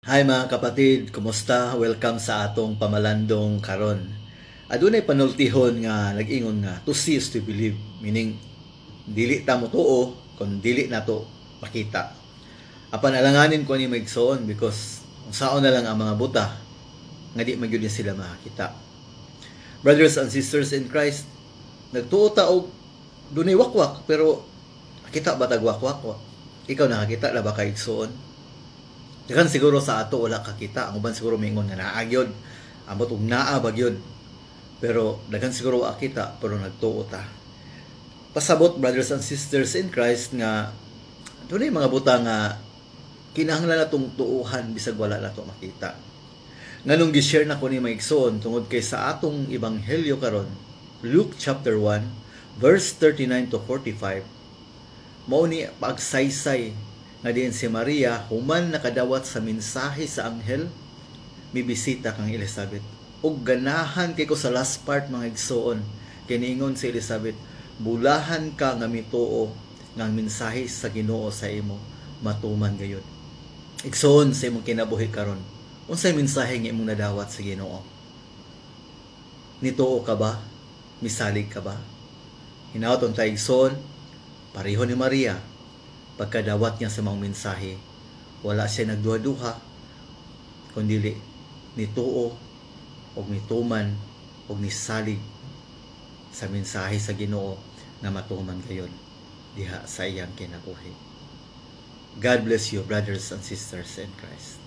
Hi, mga kapatid, kumusta? Welcome sa atong pamalandong karon. Adunay panultihon nga nag-ingon nga "To see is to believe," meaning dili ta motuo kung dili nato makita. Apan alanganin ko ni maigsoon because unsaon na lang ang mga buta nga di man gyud ni sila makakita? Brothers and sisters in Christ, nagtuo ta og dunay wakwak, pero nakita ba tag wakwak? Ikaw, nakakita na ba ka, igsoon? Daghan siguro sa ato wala kakita. Ang uban siguro mingon nga naa gyud. Ambot og naa ba gyud. Pero daghan siguro wa kita, pero nagtuo ta. Pasabot, brothers and sisters in Christ, nga dunay mga buta nga kinahanglan natong tuuhan bisag wala nato makita. Nganong gi-share nako ni, mga igsoon? Tungod kay sa atong ebanghelyo karon, Luke chapter 1 verse 39 to 45, mao ni pagsaysay nga diin si Maria, human nakadawat sa mensahe sa anghel, mibisita kang Elizabeth. Ug ganahan kay ko sa last part, mga igsoon, kay niingon si Elizabeth, "Bulahan ka nga mituo nga ang mensahe sa Ginoo sa imo matuman gayud." Igsoon, sa imong kinabuhi karon, unsay mensahe nga imong nadawat sa Ginoo? Nituo ka ba? Misalig ka ba? Hinaot unta, igsoon, pareho ni Maria, pagkadawat niya sa mga mensahe, wala siya nagduha-duha, kundi nituo og nituman og nisalig sa mensahe sa Ginoo nga matuman gayon diha sa iyang kinabuhi. God bless you, brothers and sisters in Christ.